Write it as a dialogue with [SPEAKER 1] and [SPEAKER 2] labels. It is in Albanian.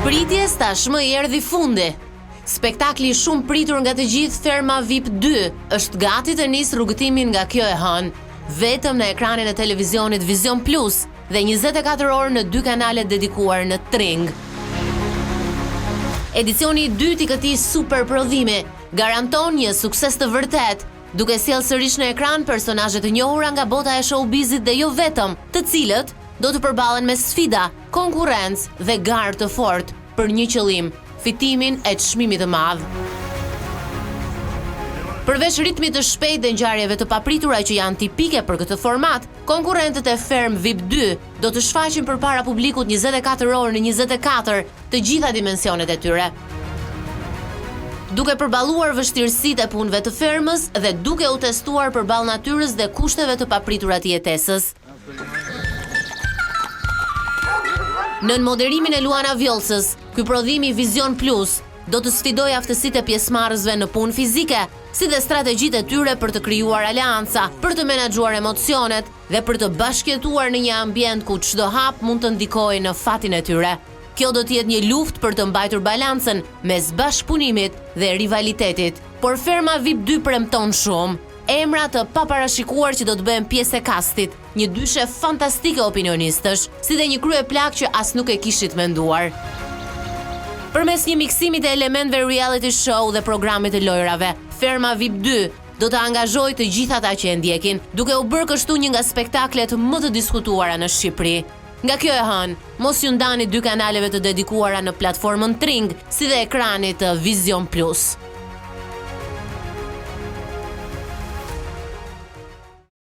[SPEAKER 1] Pritjes tashmë i erdhi fundi. Spektakli i shumëpritur nga të gjithë Ferma VIP 2 është gati të nisë rrugëtimin nga kjo e hënë, vetëm në ekranin e televizionit Vizion Plus dhe 24 orë në dy kanalet dedikuar në Tring. Edicioni i dytë i këtij super prodhimi garanton një sukses të vërtetë, duke sjellë sërish në ekran personazhe të njohura nga bota e showbizit dhe jo vetëm, të cilët do të përballen me sfida, konkurrencë dhe garë të fortë për një qëllim, fitimin e çmimit të madh. Përveç ritmit të shpejtë dhe ngjarjeve të papritura që janë tipike për këtë format, konkurrentët e Fermë VIP 2 do të shfaqin përpara publikut 24 orë në 24 të gjitha dimensionet e tyre. Duke përballuar vështirësitë e punëve të fermës dhe duke u testuar përballë natyrës dhe kushteve të papritura të jetesës. Nën moderimin e Luana Vjollcës, ky prodhim i Vizion Plus do të sfidojë aftësitë e pjesëmarrësve në punë fizike, si dhe strategjitë e tyre për të krijuar aleanca, për të menaxhuar emocionet dhe për të bashkëjetuar në një ambient ku çdo hap mund të ndikojë në fatin e tyre. Kjo do të jetë një luftë për të mbajtur balancën mes bashkëpunimit dhe rivalitetit. Por Ferma VIP 2 premton shumë. Emra të paparashikuar që do të bëhen pjesë e kastit, një dyshe fantastike opinionistësh, si dhe një kryeplak që as nuk e kishit menduar. Përmes një miksimi të elementëve reality show dhe programit të lojërave, Ferma VIP 2 do të angazhojë të gjithë ata që e ndjekin, duke u bërë kështu një nga spektaklet më të diskutuara në Shqipëri. Nga kjo e hënë, mos iu ndani dy kanaleve të dedikuara në platformën Tring, si dhe ekranit të Vizion Plus.